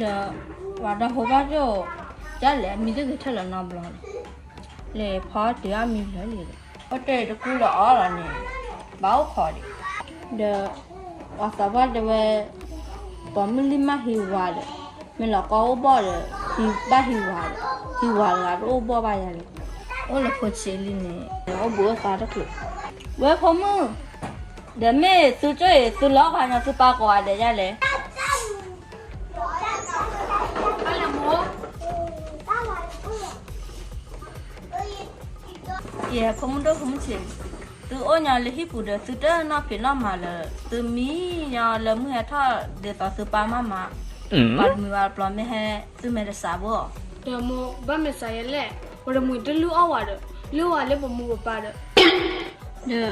ဒီး ပှၤဒီဖိဘၣ်ဒိၣ် ဒ်လဲၣ် မံတဂ့ၤထၢၣ်လၢၤနီတဘျီလီၤ. လဲၤဖီတ့ၢ်အီၣ်မံလၢာ်လံဒီး အိၣ်တ့ၢ်တကူလၢအီၣ်လီၤန့ၣ် ဘၣ်အိၣ်ခိးဒံး. ဒီး ပှၤသးပှၢ်တဲဝဲ ပိာ်မုၣ်လံၢ်မးဟံးဝၤဒီး မ့ၢ်လီၤကီအိၣ်ဘီၣ်ဒီး ဟံးဘၣ်ဟံးဝၤဒီး ဟံးဝၤတဂၤတအိၣ်ဘီၣ်ဘၣ်ယၤလၢၤ. အိၣ်လၢဖိဆံးလံန့ၣ် အိၣ်ဘှံးအိၣ်သါတချုး. ဝဲဖိမုၣ် ဒီးမ့ၢ်သုကၠိအံၤ သုလီၤဂာ်ညီသုပၢ်ကိးဂၤဒဲးယါလဲၣ်. ယဲ ဖိမုၣ်ဒိၣ်ဖိမုၣ်ဆံး, သုအိၣ်ညီလၢဟံၣ်ပူၤဒီး သုတနီၣ်ဖံးနီၣ်မၤလၢၤ, သုမံညီလၢမုၢ်ဟဲထီၣ်ဒ်သိးသုပၢ်မးမး, ပှၤတမှံၤဝဲတပျီမ့ၢ်ဟဲ သုမဲာ်တစးဘၣ်. ဒီးမိၢ်ဘၣ်မဲာ်ဆှးယဲလဲၣ်, ပှၤတမှံၤတလုၢ်အီၣ်ဝဲဒီး လုၢ်ဝဲလၢပမိၢ်ပပၢ်ဒီး ဒီး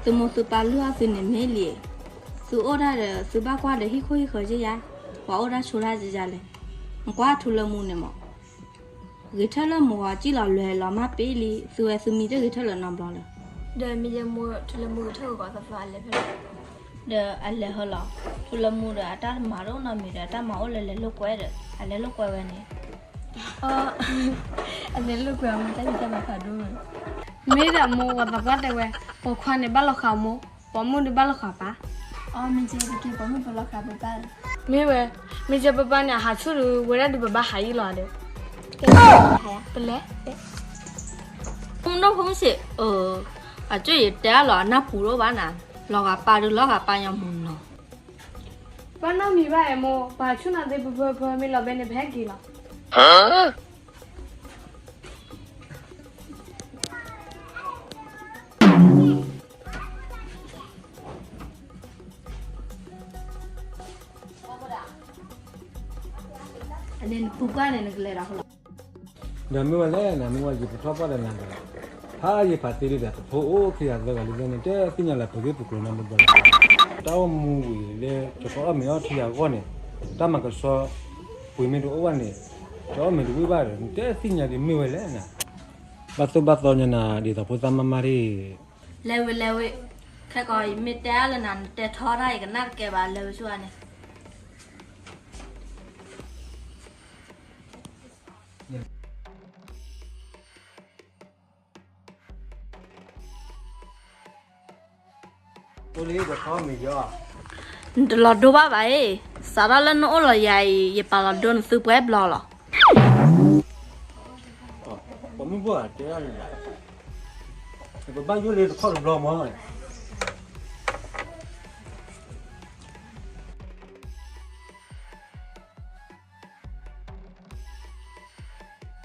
သုမိၢ်သုပၢ်လုၢ်အီၣ်သုန့ၣ်မ့ၢ်လံ, သုအိၣ်တၢ်ဒီး သုဘၣ်ကွၢ်ဒီးဟံၣ်ခိၣ်ဟံၣ်ဃၢၤက့ယါ, ပှၤအိၣ်တၢ်ဆိတၢ်က့ယါလဲၣ်. နကွၢ်ထူလၢမူန့ၣ်မး, ဂ့ၤထၢၣ်လၢမူဂီၤ စံၣ်လီၤလွဲၤလီၤမၢ်ပ့လံ, သုဝဲသုမံတဂ့ၤထၢၣ်လၢၤနီတဘျီလၢၤ. ဒီးမ့ၢ်ယဲမိၢ် ထူလၢမူဂ့ၤထၢၣ်ဂ့ၤကီးသးသးအလဲၤဖဲလဲၣ်. ဒီးအလဲၤဟီလီၤ, ထူလၢမူဒီးအတၢ်တမၤတအိၣ်နီတမံၤဒီး အတၢ်မၤအိၣ်လၢလဲၤလိာ်ကွဲဒီး အလဲၤလိာ်ကွဲဝဲန့ၣ် အလဲၤလိာ်ကွဲအမ့ၢ်တၢ်ယံၤတၢ်ဘၣ်ဖးဒိၣ်. မ့ၢ်ဒီးမိၢ် ပှၤသးပှၢ်တဲဝဲ, ပိာ်ခွါန့ၣ်ဘၣ်လီၤဃာ်မိၢ်, ပိာ်မုၣ်ဒီးဘၣ်လီၤဃာ်ပၢ်. အီ မ့ၢ်ကဲတက့ၢ် ပိာ်မုၣ်ပလီၤဃာ်ပပၢ်. မ့ၢ်ဝဲ, မ့ၢ်ကဲပပၢ်န့ၣ် အဟးဆူၣ်ဒုး ဝဲဒၣ်ဒုးပဘၣ်ဟးယံၤလီၤဒီး ပလဲၤ, ဖိမုၣ်ဒိၣ်ဖိမုၣ်ဆံး, အကၠိယတဲအါလီၤ အနၢ်ပူၤဒိၣ်ဘၣ်နၤ, လီၤဂာ်ပၢ်ဒုးလီၤဂာ်ပၢ်ညီမူနီၤ. ပၢ်နီတမံၤဘၣ်အဲၣ်မိၢ်, ပဟးဆူၣ်နၤသ့ဖၢဖၢဖၢ မ့ၢ်လီၤဘဲန့ၣ် ပဟဲက့ၤလီၤ. အန့ၣ်နပူၤကွၢ်န့ၣ် နကလဲၤဒီးဃိလီၤ. ဒီးမ့ၢ်ဝဲလဲၣ်နၤ မ့ၢ်ဝဲယပထီၣ်ပှၢ်ဒီးနၤဒီး ဖးယဖးသ့ဒ်ဒီး ပဖိအိၣ်ခံဂၤသၢဂၤလံန့ၣ် တသ့ၣ်ညါလၢပဂ့ၢ်ပကျိၤနီတဘျီလၢၤ. တၢ်အိၣ်မူဝံၤလၢ တကအီၣ်မ့ၤအီထံအဂီၢ်န့ၣ် တၢ်မၤကဆှီ ပှ့ၤမ့ၢ်တအိၣ်ဘၣ်န့ၣ် တအီၣ်မ့ၤတဝံၣ်ဘၣ်ဒီး နတသ့ၣ်ညါဒ်မ့ၢ်ဝဲလဲၣ်နၤ. ဘၣ်သိၣ်ဘၣ်သီညါနၤ ဒ်သိးဖိသၣ်မါမါဒ်အံၤ. လဲၤဝံၤလဲၤဝံၤ, ခဲကီးယမ့ၢ်တဲအါလၢနၤ နတဲထီတၢ် ယကနၣ်တကဲဘၣ် လဲၤဝံၤဆူအန့ၣ်. နတလီၤဒိဘၣ်ဘၣ်အံၤ, စးထီၣ်လၢနအိၣ်လီၤယၤအံၤ ယပာ်လီၤဒိနသုပှဲၤဘျီလီၤ. ပှၤမုၢ်ဘိၣ်တဲ, ပဘၣ်ယိၣ်လၢတခီတဘျီမး. တနံၤ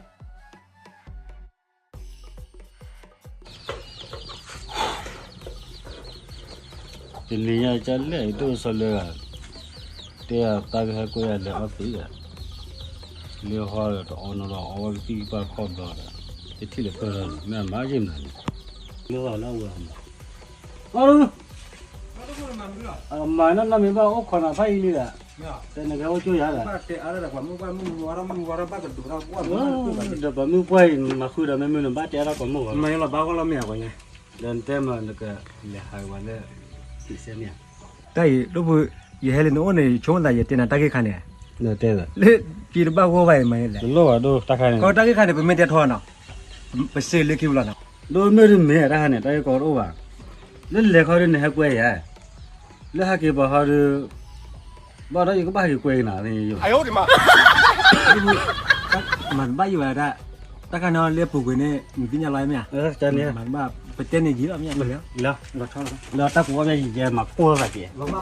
ညါကလဲၣ် ယဒိၣ်စီလၢဂၤ, တဲယၤတၢ်ကဟဲကွဲယၤလဲၤအီသံးဧါ, လၢဟီဒီးတအီနီဒီး အီဝဲကသံၣ်ကပၢ်ခီၣ်ဘျီဒီး, ယထံၣ်လၢဖၢလီၤန့ၣ် မ့ၢ်အမၤယံာ်မနုၤန့ၣ်, မ့ၢ်ဝဲလၢအဝဲအမၤ, အမၤနီၢ်နီၢ်မ့ၢ်ဘၣ်အိၣ်ခိးနၤဖးယံာ်လံဒီး, တဲနကဟဲအိၣ်ကၠိယၤဒီး ဒီးပှၤမုၢ်ပှၢ်အံၤ မၤဃုာ်ဒီးမ့မ့ၢ်နဘၣ်တဲအါထီၣ်ကိးမုၢ်ဂီၤ, ဒီးနတဲမးနကလဲၤဟးဝဲလၢ သံးစဲမ့ၢ်ဧါ. တၢ်အံၤ ဒိၣ်ဖု, ယဟဲလၢနအိၣ်န့ၣ် ယဆိကမိၣ်သး ယတဲနၤတၢ်ဂ့ၢ်ခါန့ၣ်, လၢက့တဘၣ်ဂီၢ်ဘၣ်အံၤမးလဲၣ်, တလိၣ်ဘၣ်ဒိၣ်တၢ်ခါန့ၣ်, ကီတၢ်ဂ့ၢ်ခါန့ၣ် ပမ့ၢ်တဲထီနီၤ, ပစ့လၢခံပူၤလီၤနီၤ, ဒိၣ်မ့ၢ်တမ့ၢ်တၢ်ခါန့ၣ် တၢ်ဂ့ၢ်ကီတအိၣ်ဘၣ်, လၢလဲၤခီဒုးနဟဲကွဲယၤ လၢဟဲက့ၤပှၤဟီဒုး, ဘၣ်ဒီးယကဘၣ်ဟဲက့ၤကွဲကနၤ, မၤတဘၣ်ယံၤဝဲဒၣ်, တၢ်ခါန့ၣ်လၢပူၤကွံာ်န့ၣ် နသ့ၣ်ညါလီၤမ့ၢ်ဧါ, မၤတဘၣ် ပတဲန့ၣ်ယံၤလီၤမ့ၢ်ဧါ, လၢတၢ်ကူဝဲမ့ၢ်ယံၤကဲမၤကိၢ်သးက့ၤ ပှၤ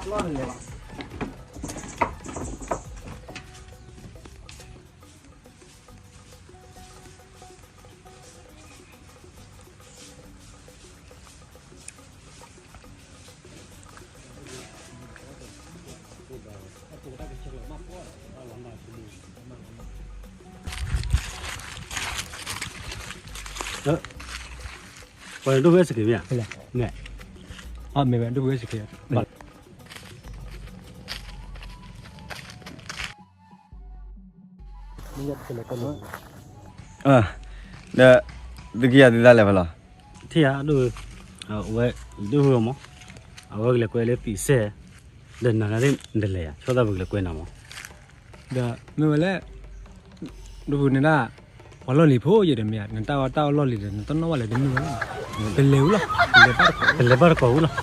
ဒိၣ်ဝဲစက့ၤမ့ၢ်ဧါ, မ့ၢ်, မ့ၢ်ဝဲဒိၣ်ဝဲစက့ၤ, ဒီး, သုကယၤသ့ၣ်တၢ်လဲၤဖဲလဲၣ်, ထံၣ်ဧါ, ဒိၣ်ဝဲ, အဝဲ, ဒိၣ်ဝဲမး, အဝဲကလဲၤကွဲလၢသံးစဲ, ဒီးနၤနၤသ့ၣ်နတလဲၤဧါ, ဆိသးပကလဲၤကွဲနၤမး, ဒီးမ့ၢ်ဝဲလဲၣ်, ဒိၣ်ဖုန့ၣ်ဒၣ်, ပှၤလီၢ်လံၤဖိယဲဒီးမ့ၢ်ဧါ, နတၢ်အီၣ်တၢ်အီလီၢ်လံၤဒီး နတၢ်နီၣ်ဘၣ်လဲၣ်တမ့ၢ်ဝဲ, ပလဲၤဝံၤလီၤ, ပလဲၤဘၣ်တကိးဝံၤလီၤ, န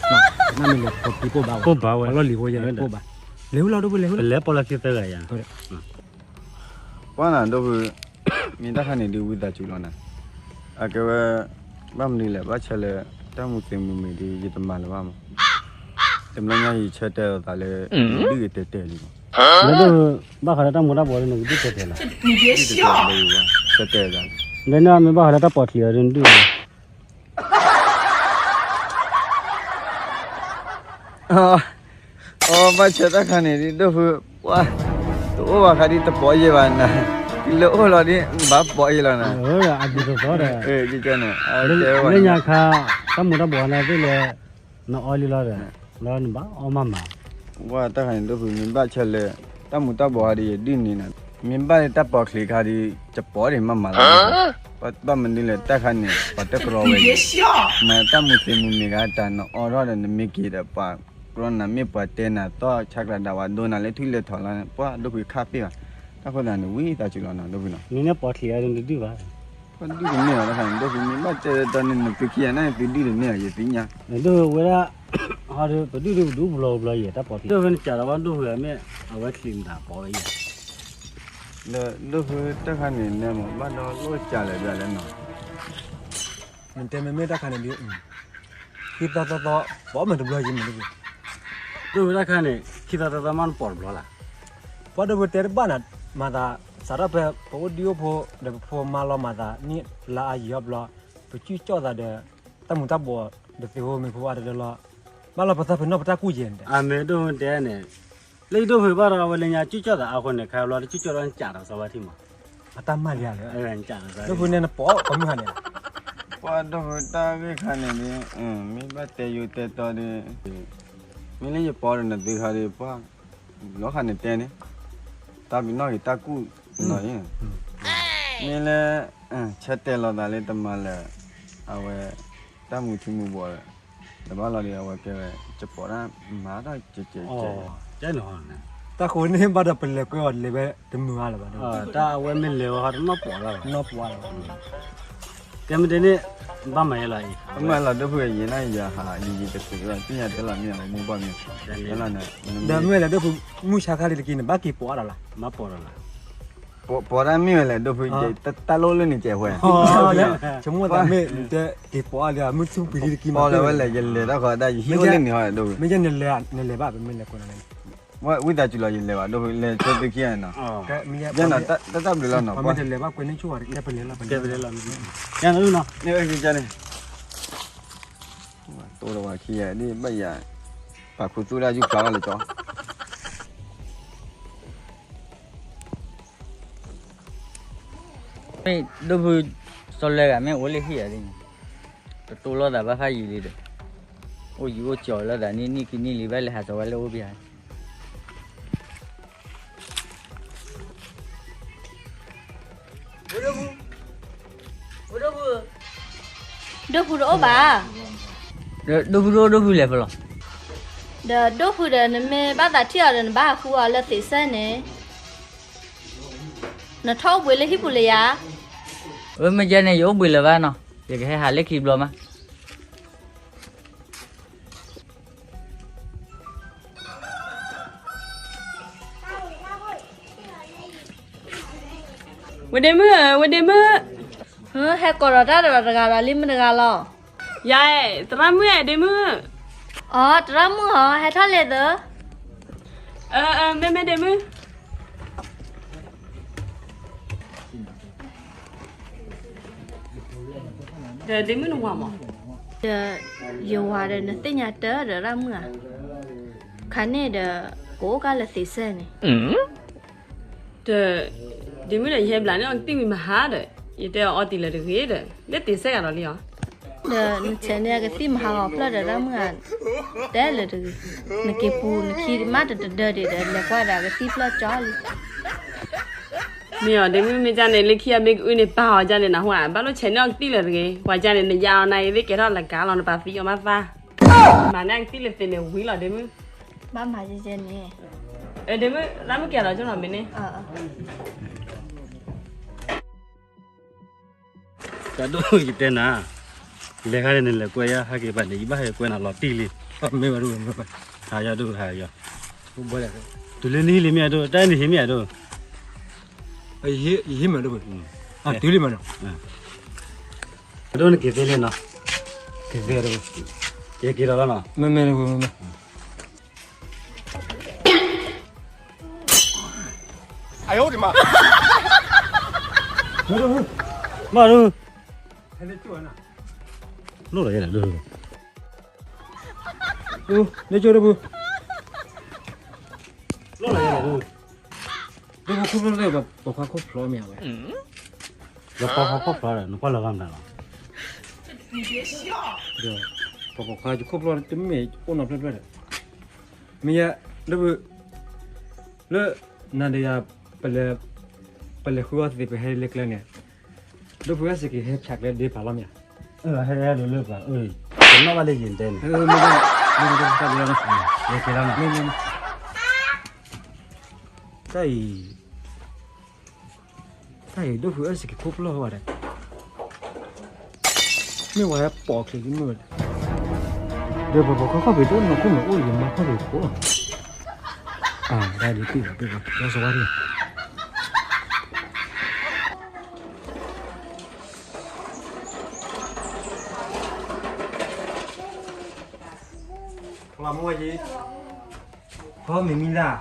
မ့ၢ်လဲၤပိာ်ခံပိာ်ဘၣ်ဝဲ, ပိာ်ဘၣ်ဝဲ, ပှၤလီၢ်လံၤဖိယဲပိာ်ဘၣ်, လဲၤဝံၤလီၤဒိၣ်ဖုလဲၤဝံၤလီၤ, ပလဲၤပိာ်လီၤခံသၢဂၤယၤ ပှၤနၤဒိၣ်ဖု, မ့ၢ်တၢ်ခါန့ၣ်ဒုးဝံသးစူၤလီၤနၤ, အကဲဝဲ, ဘၣ်မနုၤလဲၣ် ဘၣ်ဆၣ်လၢ, တၢ်မူသ့မူမ့ၢ်ဒုး ယတမၤလၢၤဘၣ်မး, တဘျီညါယဆၢတဲာ်လီၤသးလၢ, ဒုၣ်ကတဲာ်တဲာ်လံမး, ဘၣ်ဃးလၢတၢ်မူၤတၢ်ဘှီးဒ်န့ၣ် ကဒုၣ်တဲာ်တဲာ်လီၤ, ဆၢတဲာ်, လၢန့ၣ်မ့ၢ်ဘၣ်ဃးလၢတၢ်ပိာ်ချံးအီၤဒုးနဒုၣ် အီ ဘၣ်ဆၣ်တၢ်ခါန့ၣ်ဒုး ဒိၣ်ဖု, ပှၤ, တအိၣ်ဘၣ်ခါဒ်တပိာ်ယဲၢ်ဘၣ်နၤ, တုၤလၢအိၣ်လီၤဒ် ဘၣ်ပိာ်ယဲၢ်လီၤနၤ, လၢညါခါ, တၢ်မူၤတၢ်ဘှီးနၤသ့ၣ်လဲၣ်, နအီလံလီၤဒီး, လၢနဘၣ်အီမးမး, ပှၤတၢ်ခါန့ၣ်ဒိၣ်ဖု မ့ၢ်ဘၣ်ဆၣ်လၢ, တၢ်မူၤတၢ်ဘှီးခါဒ်ယဒုၣ်န့ၣ်နၤ, မ့ၢ်ဘၣ်လၢတၢ်ပိာ်ချံးခါဒ်, ယပိာ်ဒံးမးမးလီၤ, ဘၣ်မနုၤလဲၣ်တၢ်ခါန့ၣ် ပှၤတကြၢးဝဲ, မ့ၢ်တၢ်မူၤသ့မူၤမ့ၢ်ဂၤတၢ်နအီထီၣ်ဒီး နမ့ၢ်က့ၤဒီးပှၤကြၢးနၤ မ့ၢ်ပှၤတဲနၤသီၣ်ဆါကျးဒၣ်ဝဲဒိနၤလၢထူၣ်လၢထီလီၤ, ပှၤဒိၣ်ဖုခါပ့ၢ်ဘၣ်, တၢ်ဃိသးန့ၣ် ဝံသးစူၤလီၤနၤဒိၣ်ဖုနီၤ, မ့ၢ်န့ၣ်ပိာ်ချံးအီၤဒုးနဒုၣ်ဘၣ်, ပှၤဒုၣ်တမ့ၢ်ဘၣ်တၢ်ခါန့ၣ် ဒိၣ်ဖုမ့ၢ်ဘၣ်တဲဒီးန့ၣ် နသုခံဂၤန့ၣ် သုဒုၣ်တမ့ၢ်ဘၣ် ယသ့ၣ်ညါ, ဒိၣ်ဖုဝဲဒၣ်, ဟီဒီး ပဒုၣ်ဒုးပဒုးပျီပျီယဲၢ်တၢ်ပိာ်ချံး, ဒိၣ်ဖုနစးဒီးဘၣ်ဒိၣ်ဖုမ့ၢ်, အဝဲချံးမတၤပိာ်ဝဲယဲၢ် ဒီးဒိၣ်ဖုတၢ်ခါန့ၣ် နမ့ၢ်ဘၣ်ဒီးလိၣ်စးလဲၣ်ဒ်လဲၣ်နီၤ, နတဲမ့မ့ၢ်တၢ်ခါန့ၣ်ဒုး, ခံသီသီသီ, ပိာ်မ့ၢ်တဘျီယံၤမ့ၢ်ဒုး, ဒိၣ်ဖုတၢ်ခါန့ၣ် ခံသီသီသီမ့ၢ်နပိာ်တဘျီလၢ်, ပှၤဒိၣ်ဖုတဲတဘၣ်နၤ, မၤသး, စးထီၣ်ဖဲ, ပအိၣ်ဒံအိၣ်ဖိ, ဒီးပဖိမါလီၤမၤသးနံၣ်လါအါယံၤအီၤဘျီ, ပစုကၠီၣ်သးဒီး, တၢ်မူၤတၢ်ဘှီး, ဒီးသ့ၣ်ဖိမ့ၢ်ဖိအါတလၢလီၤ, ဘၣ်လီၤပသးပ့ၤနီၣ်ပတၢ်ကူၣ်ယဲၢ်န့ၣ်, အမ့ၢ်ဒိၣ်ဖုတဲန့ၣ် လၢယဒိၣ်ဖုဘၣ်ဒီး အဝဲလၢညါကၠူၣ်ကၠီၣ်သးအဃိန့ၣ် ခါဘျီတကၠူၣ်ကၠီၣ်ဒီးနကးဒီးစီၤဝါထံမး, အတၢ်မၤလံဧါလဲၣ်, ဒိၣ်ဖုန့ၣ်နပိာ်ကိးမုၢ်ဟါန့ၣ်, ပှၤဒိၣ်ဖုတၢ်ဂ့ၢ်ခါန့ၣ်ဒုး, မ့ၢ်ဘၣ်တဲယိၤတဲတီဒုး, မ့ၢ်လၢယပိာ်ဒီးနသုခါဒုး ပှၤ, လီၤခါန့ၣ်တဲန့ၣ်, တၢ်ပ့ၤနီၣ်က့ၤတၢ်ကူၣ်နီၤအံၤ, မ့ၢ်လၢ, ဆၢတဲာ်လီၤသးလၢတမၤလၢၤ, အဝဲ, တၢ်မူၤထံမူၤဘှီး, တဘၣ်လီၤဒီးအဝဲကဲဝဲ, ယပိာ်တၢ်မၤတၢ်ကဲကဲကဲ, တၢ်ဃိန့ၣ်ဘၣ်ဒီးပလဲၤကွဲအီၤလဲၤဝဲတမုာ်အါလၢၤဘၣ်ဒီး, တၢ်အဝဲမ့ၢ်လဲၤဝဲဟီတနီၣ်ပိာ်လၢၤဘၣ်, ကဲမ့ၢ်ဒ်န့ၣ်, ဘၣ်မၤယဲလီၤအံၤ, မ့ၢ်လီၤဒိၣ်ဖုယဲၢ်နၤယဟးယံၤယံၤတသ့ဘၣ် သ့ၣ်ညါတဲလီၤမ့ၢ်အမူဘၣ်မ့ၢ်, ဒီးမ့ၢ်လဲၤဒိၣ်ဖု, မုၢ်ဆါခါလံတက့ၢ်န့ၣ် ဘၣ်က့ၤပိာ်အါဒီးလၢ်, မၤပိာ်ဒီးလၢ်, ပိာ်တၢ်မ့ၢ်ဝဲလဲၣ်ဒိၣ်ဖု, တၢ်လိၣ်လၢန့ၣ်ကဲးဝဲ, ဆိကမိၣ်သးမ့ၢ်တဲက့ၤပိာ်အါလံ မုၢ်ဆူၣ်ပံၤလံတက့ၢ်မး, ပိာ်လၢၤဝဲလဲၣ် ယလဲၤတၢ်ဃီဒၣ်ယဟံၣ်အိၣ်လၢန့ၣ်ဟီဒိၣ်ဖု, မ့ၢ်ယဲနလဲၤ, နလဲၤဘၣ်ပမ့ၢ်လဲၤကိးနၤလဲၣ်, ဝံသးစူၤလီၤယလဲၤဘၣ်ဒိၣ်ဖု လဲၤဆိသုခံဂၤနီၤ, တၢ်တၢ်ဘျုးလီၤနီၤ, ပမ့ၢ်တလဲၤဘၣ်ကွဲန့ၣ်ဆူၣ်ဝဲတကဲပလဲၤလီၤ, ကဲပလဲၤလီၤ, ကဲနၤနီၤ, န့ၣ်ဝဲခံကန့ၣ် တိၢ်တဝၤခံဂၤဒ်ဘၣ်ယၤ, ပာ်ခူသူၣ်တၢ်ယူၢ်ဖျါထီၣ်လၢကၠီ, မ့ၢ်ဒိၣ်ဖု, စီၤလဲဂၤမ့ၢ်အိၣ်လၢဟံၣ်ဧါဒ်န့ၣ်, တတိၢ်လိာ်သးဘၣ်ဖးယံာ်လံဒီး, အိၣ်ယူၤအိၣ်ကၠီၤလိာ်သးန့ၣ် နံၣ်ခံနံၣ်လံဘၣ်လဲၤဟးစီၤဝဲလၢအိၣ်ဘၣ်ဧါ ဒိၣ်ဖုတအိၣ်ဘၣ်, ဒိၣ်ဖုတအိၣ်ဒိၣ်ဖုလဲၤဖဲလဲၣ်, ဒီးဒိၣ်ဖုဒီးနမ့ၢ်ဘၣ်သးထံၣ်အီၤဒီးနဘၣ်ဟးဃုအီၤလၢသ့ၣ်စဲန့ၣ်, နထီၣ်အိၣ်ဘှံးလၢဟံၣ်ပူၤလၢၤဧါ, ဝဲမ့ၢ်ကဲန့ၣ် ယအိၣ်ဘှံးလၢၤဘၣ်နီၤ, ယကဟဲဟးလၢခံဘျီမး ဝဲဒ့မုၣ်, ဝဲဒ့မုၣ်, ဟဲကိးဒီးတၢ်ဒီးတဂၤဒီးလံမ့ၢ်တဂၤလီၤ, ယၤ, သရၣ်မုၣ်ဒ့မုၣ်, အိ သရၣ်မုၣ်ဧၢ, ဟဲထီၣ်လဲၤသၢ, မ့မ့ၢ်ဒ့မုၣ် ဒီးဒ့မုၣ်နဝၤမး, ဒီးယဝၤဒီးနသ့ၣ်ညါတၢ်ဒီးရၣ်မုၣ်ဧါ, ခါန့ၣ်ဒီး, ကအိၣ်ကၢ်လၢသ့ၣ်စဲန့ၣ်, ဒီး, ဒ့မုၣ်ဒီးယဟဲဘျးန့ၢ်အီကသံၣ်ဝံၤမဟါဒီး, ယတဲအီၤအီတံၢ်လၢတဂ့ၤဒီး, လၢသ့ၣ်စဲဂၤဒီးလံဧါ, ဒီးနဆဲးန့ၢ်အကသံၣ်မဟါဂီၤဖျၢၣ်ဒီးရၣ်မုၣ်ဧါ, တဲလၢတဂ့ၤ, နက့ၤပူၤနခံမးတတဒၢဒံးဒီး လဲၤကွၢ်ဒီးအကသံၣ်ဖျၢၣ်ကၠီလံ မ့ၢ်အီၤဒ့မုၣ်မ့ၢ်ဒ်န့ၣ် လၢခံအမ့ၢ်ကအုၣ်န့ၣ် ပာ်အီၤဒ်န့ၣ်နဟူဧါ, ဘၣ်လိၣ်ဆဲးန့ၢ်အီကသံၣ်လၢတဂ့ၤ, ပှၤဒ်န့ၣ် နယါအီၤနၤအံၤသ့ၣ်ကဲထီၣ်လၢကါလီၤ နပာ်သံအီၤမးသး, မၤန့ၢ်အကသံၣ်လၢသ့ၣ်န့ၣ်ဝံၤလီၤဒ့မုၣ်, ဘၣ်မၤကဲကဲန့ၣ်, ဒ်မ့ၢ် လၢမ့ၢ်ကဲလီၤကၠိနီၤမ့ၢ်န့ၣ် တၢ်ဒိၣ်ယတဲနၤ, လဲၤခါန့ၣ် နလဲၤကွဲယါဟဲက့ၤဘၣ်န့ၣ် ယဘၣ်ဟဲကွဲနၤလီၤတံၢ်လံ, မ့ၢ်ဘၣ်ဒိၣ်မ့ၢ်ဘၣ်, ဟးယၤဒိၣ်ဟးယၤ, တုၤလၢနဟံးလံမ့ၢ်အဒိၣ် တၢ်နဟံးမ့ၢ်အဒိၣ်, ယဟံးမ့ၢ်အဒိၣ်, တုၤလံမ့ၢ်နီၤ, အဒိၣ်နက့ၤသ့လံနီၤ, က့ၤသ့အဒိၣ်, က့ၤက့ၤဒီးလီၤနီၤ, မ့မ့ၢ်မ့မ့ၢ် 哎呦我的妈！မၤဒိၣ်, လိၣ်လီၤယဲဒၣ်ဒိၣ်, လၢကၠိတပူၤ, လိၣ်လီၤယဲဒၣ်ဒိၣ်, ဒိၣ်ခိၣ်ဖျီၣ်လၢပှၤခွါခိၣ်ဖျီၣ်မ့ၢ်ဝဲ, ဒီးပှၤခွါခိၣ်ဖျီၣ်ဒီး နကွၢ်လီၤဂာ်မတၤလီၤ, ဒီးပှၤခွါခိၣ်ဖျီၣ်တမ့ၢ်အိၣ်နီဖျၢၣ်ဖျၢၣ်ဒီး, မ့ၢ်ယဲ, လၢ လၢ နၤဒီးယၤ ပလဲၤဃုအီၣ်သ့ပဟဲလၢကျဲန့ၣ်, ဒိၣ်ဖုအစ့ၢ်ကီးဟဲဖျါကျဲဒ့ပာ်လီၤမ့ၢ်ဧါ, ဟဲဒိးလၢပှၤ, တနီၣ်ဘၣ်လၢယံၤတဲန့ၣ်, တၢ်အံၤ တၢ်အံၤ ဒိၣ်ဖုအစ့ၢ်ကီးခိၣ်ဖျီၣ်ဝဲဒၣ်, မ့ၢ်ဝဲပိာ်ချံမ့ၢ်ဝဲဒၣ်, ဒီးပှၤပိာ်ခွါခီၣ်ဖံးတအိၣ်နီၢ်ခိၣ်န့ၣ်အိၣ်ယမါခီၣ်ဖံးခိၣ်လီၤ, အၢ တၢ်ဒ်တံၢ်ဘၣ်တ့ၢ်ဘၣ် ဒီးစဝါန့ၣ် ဖီမ့ၤမံၤလၢ်,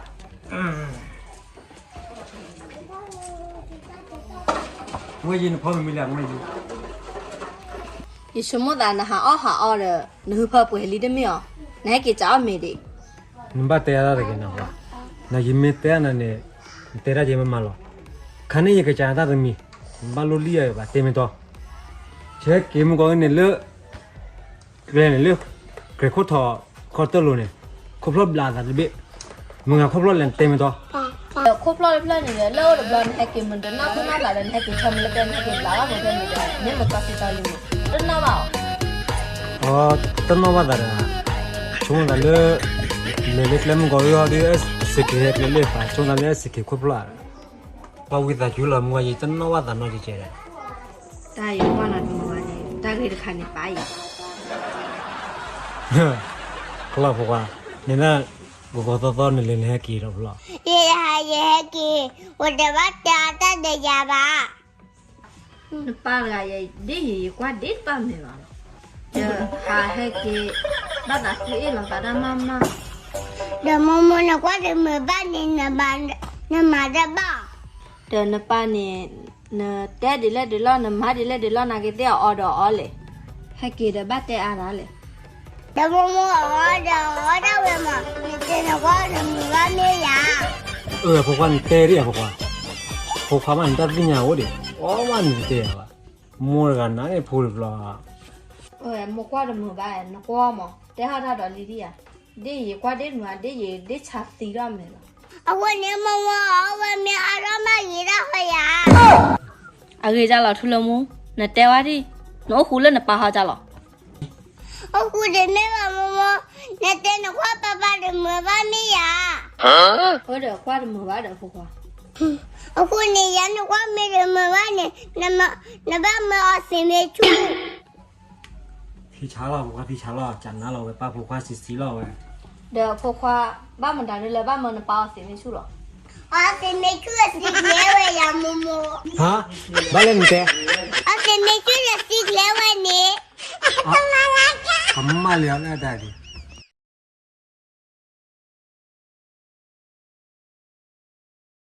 မ့ၢ်ယံၤနဖီမ့ၤမံၤလၢ်, မ့ၢ်ယံၤ, ယဆိကမိၣ်သးနဟးအီၣ်ဟးအီဒီး နဟုဖၢပှဲၤလံတမ့ၢ်အီၤ, နဟဲက့ၤစးအီၣ်မ့ၤဒံး, နဘၣ်တဲအါတၢ်တဂ့ၤနီၤ, နယမ့ၢ်တဲအါနၤန့ၣ်, နတဲတၢ်ယမ့ၢ်မၤလီၤ, ခါန့ၣ်ယကစးနတၢ်တမံၤ, နဘၣ်လိၣ်လံယၤဘၣ် တဲမ့ၢ်တီ, ယဟဲက့ၤမုၢ်ကီၢ်န့ၣ်လၢ ကျဲန့ၣ်လၢ ကြဲၤခိၣ်ထီၣ်ခီၣ်တၢၢ်လိၤန့ၣ်, ခိၣ်ဖျီၣ်ဘျးအသးတဘ့ၣ်, မုၢ်ဂၤခိၣ်ဖျီၣ်လဲၣ်တဲမ့ၢ်တီ, ဒီးခိၣ်ဖျီၣ်တဖျၢၣ်န့ၣ်ဒီး လၢအိၣ်တဘျီနဟဲက့ၤမုၢ်တနီၢ်ခိၣ်နီၢ်သးဒီး နဟဲက့ၤဆီမံၤလၢကျဲ နဟဲက့ၤဘျးဘၣ်ဖိဖဲန့ၣ်ဒီး မ့ၢ်မတၤစံးတၢ်လံမး, တနီၣ်ဘၣ်အီၤ, အတနီၣ်ဘၣ်သးဒီး, ဆိကမိၣ်သးလၢ လဲၤလၢကျဲမုၢ်ကီၢ်အီၤဒီး စ့ၢ်ကီးဟဲကျဲလၢပှၤ ဆိကမိၣ်သးလၢစ့ၢ်ကီးခိၣ်ဖျီၣ် ပှၤဝံသးစူၤလီၤ မုၢ်ဝါယံၤ တနီၣ်ဘၣ်သးနီတကဲဒီး, တၢ်အံၤကွၢ်နၤတမုာ်ဘၣ်န့ၣ် တၢ်ဂ့ၢ်တခါန့ၣ်ပာ်အံၤ, ကလီၤဖိခွါ, န့ၣ်ဒၣ် ဂီၤဂီၤသီသီန့ၣ်လဲၤနဟဲက့ၤဒီးဖျီၣ်, ယဟဲက့ၤ, အိၣ်ဒီးဘၣ်တဲအတၢ်ဒီးယၤဘၣ် နပၢ်တဂၤယဲ ဒ်ယံၤယကွၢ်ဒ့တဘၣ်မုာ်ဘၣ်လီၤ, ဒီးဟးဟဲက့ၤ ဘၣ်သးခုအ့ၣ်လီၤသးတၢ်မးမး, ဒီးမိၢ်မိၢ်နကွၢ်တမုာ်ဘၣ်န့ၣ် နမၤတဘၣ်, ဒီးနပၢ်န့ၣ် နတဲဒ်လဲၣ်ဒ်လဲၣ် နမၤဒ်လဲၣ်ဒ်လဲၣ် နာ်က့သ့ၣ်အီၤဒီးအီၤလဲၣ်, ဟဲက့ၤဒီးဘၣ်တဲအါသးလဲၣ် ဒီးမိၢ်မိၢ်အီၤဒီးအီၤဒၣ်ဝဲမး နတဲနကွၢ်တမုာ်ဘၣ်မ့ၢ်ယၤ, အၢ ဖိခွါနတဲဒ်အံၤဖိခွါ, ဖိခွါမးန့ၣ်တၢ်သ့ၣ်ညါအိၣ်ဒံး အီၣ်မးန့ၣ်တတဲယၤဘၣ်, မိၢ်တဂၤနၤန့ၣ်ဖိတဘျီ, မိၢ်ကွၢ်တမုာ်ဘၣ် နကွၢ်မး တဲဟီၣ်တၢ်ဒီးလံဒံဧါ, ဒ်ယံၤကွၢ်ဒ့တမုာ် ဒ်ယံၤဒ့ဆါသံထီၣ်မဲာ်လီၤ, အဃိန့ၣ်မိၢ်မိၢ်အီၤဝဲမ့ၢ်အါထီၣ်မးဂ့ၤဒၣ်ဝဲယၤ အဂ့ၤဒ်လီၤထူလၢမိၢ်, နတဲဝဲဒ်, နအိၣ်ဃူလၢနပၢ်ဟီဒ်လီၤ, အိၣ်ဃူဒံးမ့ၢ်ဘၣ်မိၢ်မိၢ်, နတဲနကွၢ်ပၢ်ပၢ်တမုာ်ဘၣ်မ့ၢ်ယၤ, အၢဒီးကွၢ်တမုာ်ဘၣ်ဒီးဖိခွါ, အဃိန့ၣ် ယၤနကွၢ်မ့ၢ်တမုာ်ဘၣ်န့ၣ်, နဘၣ်မၢအီၤသ့ၣ်မ့ၣ်ဆူၣ် သံဆါလီၤ ဖိခွါသံဆါလီၤ ကနၣ်လီၤဝဲပၢ်ဖိခွါစံးစံးလီၤဝဲ, ဒီးဖိခွါ, ဘၣ်မတၤဒ်လၢဘၣ်မၢနပၢ်အီၤသ့ၣ်မ့ၣ်ဆူၣ်လီၤ, အီၤသ့ၣ်မ့ၣ်ဆူၣ်အသံကျဲဝဲယၤမိၢ်မိၢ်, ဟါ, ဘၣ်လဲၣ်နတဲ, အီၤသ့ၣ်မ့ၣ်ဆူၣ်လၢသံကျဲဝဲန့ၣ်, ကမၣ်လံအီၤလၢအတၢ်ဒံး,